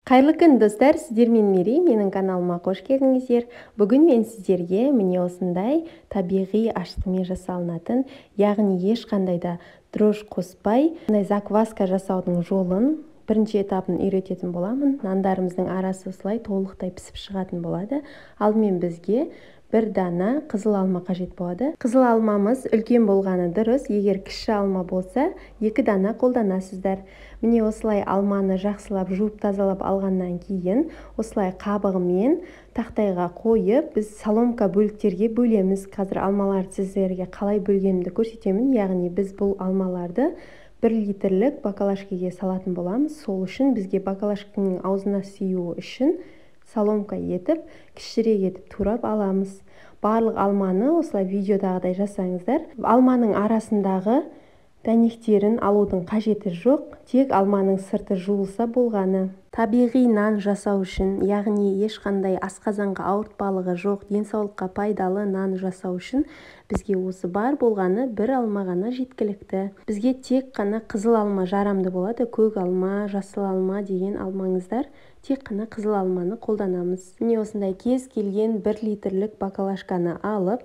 Қайырлы күн, достар! Сіздермен Мерей, менің каналыма қош келдіңіздер. Бүгін мен сіздерге міне осындай табиғи ашытқымен жасалынатын, яғни ешқандай да дрожж қоспай, мындай закваска жасаудың жолын, бірінші этапын үйрететін боламын. Нандарымыздың арасы осылай толықтай пісіп шығатын болады. Алдымен бізге бір дана қызыл алма қажет болады. Қызыл алмамыз үлкен болғаны дұрыс, егер кіші алма болса, 2 дана қолданасыздар. Міне осылай алманы жақсылап жуып тазалап алғаннан кейін, осылай қабығымен тақтайға қойып, біз соломка бөліктерге бөлеміз. Қазір алмаларды сіздерге қалай бөлгенімді көрсетемін. Яғни біз бұл алмаларды 1 литрлік баклажкеге салатын боламыз. Сол үшін бізге баклажканың аузына сыюы үшін соломка етіп, кішірек етіп турап аламыз. Барлық алманы осылай видеодағыдай жасаңыздар. Алманың арасындағы дәнектерін алудың қажеті жоқ, тек алманың сырты жуылса болғаны. Табиғи нан жасау үшін, яғни ешқандай асқазанға ауыртпалығы жоқ, денсаулыққа пайдалы нан жасау үшін бізге осы бар болғаны бір алма ғана жеткілікті. Бізге тек қана қызыл алма жарамды болады, көк алма, жасыл алма деген алмаңыздар, тек қана қызыл алманы қолданамыз. Міне осындай кез келген 1 литрлік баклажканы алып,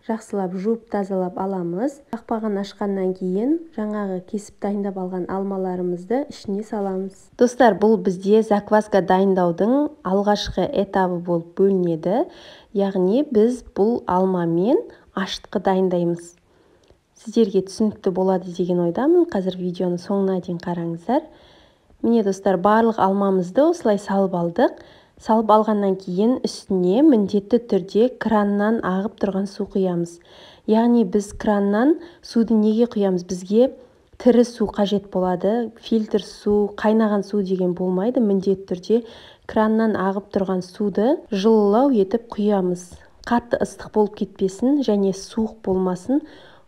жақсылап жуып тазалап аламыз. Қақпағын ашқаннан кейін жаңағы кесіп дайындап алған алмаларымызды ішіне саламыз. Достар, бұл бізде закваска дайындаудың алғашқы этабы болып бөлінеді. Яғни біз бұл алмамен ашытқы дайындаймыз. Сіздерге түсінікті болады деген ойдамын. Қазір видеоны соңына дейін қараңыздар. Міне достар, барлық алмамызды осылай салып алдық. Салып алғаннан кейін үстіне міндетті түрде краннан ағып тұрған су құямыз. Яғни біз краннан суды неге құямыз? Бізге тірі су қажет болады. Фильтр су, қайнаған су деген болмайды. Міндетті түрде краннан ағып тұрған суды жылылау етіп құямыз. Қатты ыстық болып кетпесін және суық болмасын.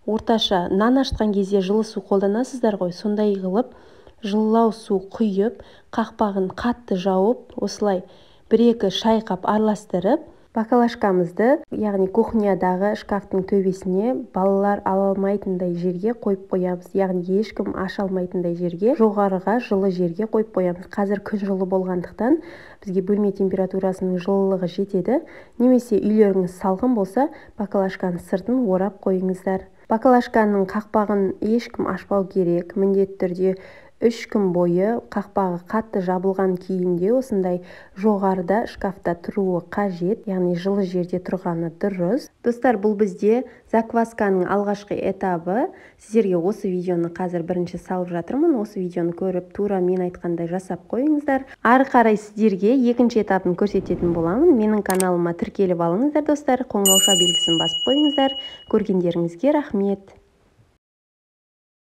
Орташа нан ашытқан кезде жылы су қолданасыздар ғой, сондай қылып жылылау су құйып, қақпағын қатты жауып, осылай 1-2 шайқап араластырып, баклажкамызды, яғни кухнядағы шкафтың төбесіне балалар ала алмайтындай жерге қойып қоямыз. Яғни ешкім аша алмайтындай жерге, жоғарыға жылы жерге қойып қоямыз. Қазір күн жылы болғандықтан бізге бөлме температурасының жылылығы жетеді. Немесе үйлеріңіз салқын болса, баклажканың сыртын орап қойыңыздар. Баклажканың қақпағын ешкім ашпау керек. Міндетті түрде 3 күн бойы қақпағы қатты жабылған күйінде осындай жоғарыда шкафта тұруы қажет, яғни жылы жерде тұрғаны дұрыс. Достар, бұл бізде заквасканың алғашқы этабы. Сіздерге осы видеоны қазір бірінші салып жатырмын. Осы видеоны көріп, тура мен айтқандай жасап қойыңыздар. Ары қарай сіздерге екінші этапын көрсететін боламын. Менің каналыма тіркеліп алыңыздар, достар. Қоңырауша белгісін басып қойыңыздар. Көргендеріңізге рахмет.